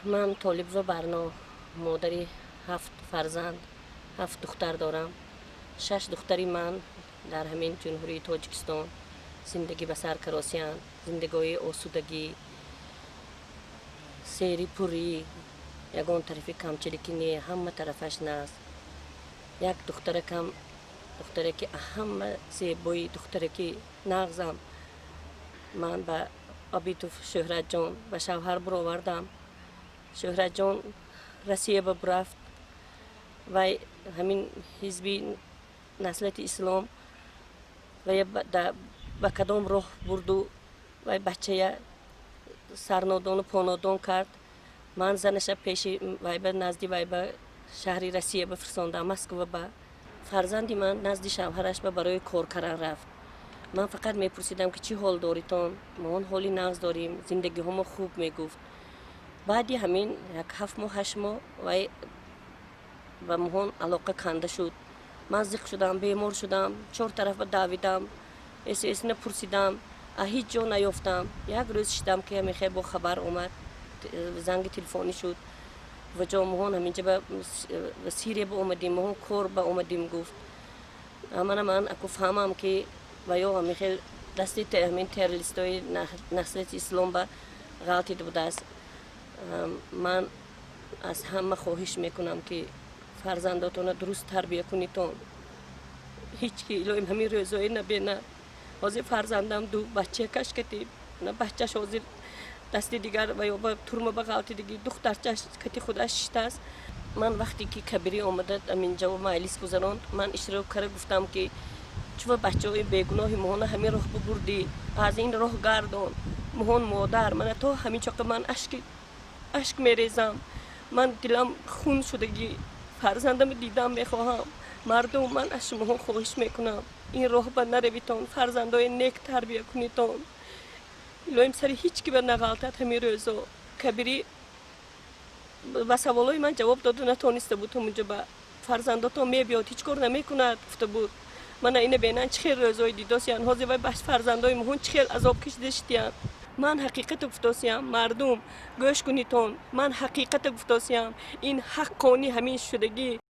Ман Толибова Барно, модари ҳафт фарзанд, ҳафт духтар дорам. Шаш духтари ман дар ҳамин Ҷумҳурии Тоҷикистон зиндагӣ ба сар каросиянд, зиндагои осудагӣ, сери пурӣ, ягон тарафи камчиликӣ не, ҳама тарафаш наст. Як духтаракам, духтараки ҳама зебои, духтараки нағзам, ман ба Обидов Шӯҳратҷон ба шавҳар буровардам. Шӯҳратҷон Россия ба бурафт. Вай ҳамин ҳизби Наслати Ислом вая ба кадом роҳ бурду вай бачая сарнодону понодон кард. Ман занаша пеши вай ба назди вай ба шаҳри Россия бифирсондам, Москва ба. Фарзанди ман назди шавҳараш ба барои кор кардан рафт. Ман фақат мепурсидам, ки чӣ ҳол доритон, мо он ҳоли нағз дорим, зиндагиҳомо хуб, мегуфт. Баъди ҳамин як 7 моҳ, 8 моҳ вай ба моҳон алоқа канда шуд. Ман зиқ шудам, бемор шудам, чор тарафа давидам, ССна пурсидам, а ҳеҷ ҷо наёфтам. Як рӯз шидам, ки ҳамин бо хабар омад, занги телефонӣ шуд ва ҷо моҳон ҳаминҷа ба Сирия ба омадим, моҳон кор ба омадим, гуфт. Мана ман аку фаҳмам, ки ва ё ҳамин хел дасти ҳамин террористои Наслати Ислом ба ғалтида будааст. Ман аз ҳама хоҳиш мекунам, ки фарзандотонро дуруст тарбия кунитон. Ҳеҷ ки илоҳим ҳамин рӯзое набинад. Ҳозир фарзандам ду бача каш кати, на бачаш ҳозир дасти дигар ва ё ба турма ба ғалтидагӣ, духтарчаш кати худаш шиштааст. Ман вақте ки Кабирӣ омада аминҷа майлис гузаронд, ман иштирок карда гуфтам, ки чува бачаҳои бегуноҳи моҳона ҳамин роҳ бубурдӣ, аз ин роҳ гардон. Моҳон модар мана то ҳамин чоқа ман ашки ашк мерезам, ман дилам хун шудагӣ, фарзандамро дидам мехоҳам. Мардум, ман аз шумоҳо хоҳиш мекунам, ин роҳ ба наравитон, фарзандои нек тарбия кунитон. Илоҳим сари ҳеҷ ки ба нағалтад ҳамин рӯзо. Кабирӣ ба саволҳои ман ҷавоб дода натониста буд. Ҳамунҷо ба фарзандотон мебиёд, ҳеҷ кор намекунад, гуфта буд. Мана ина бенан, чӣ хел рӯзои дидосиян ҳозир вай баш фарзандои моҳон чӣ хел азоб кашида шидиян. Ман ҳақиқата гуфтосиям, мардум, гӯш кунитон, ман ҳақиқата гуфтосиям, ин ҳаққонӣ ҳамин шудагӣ.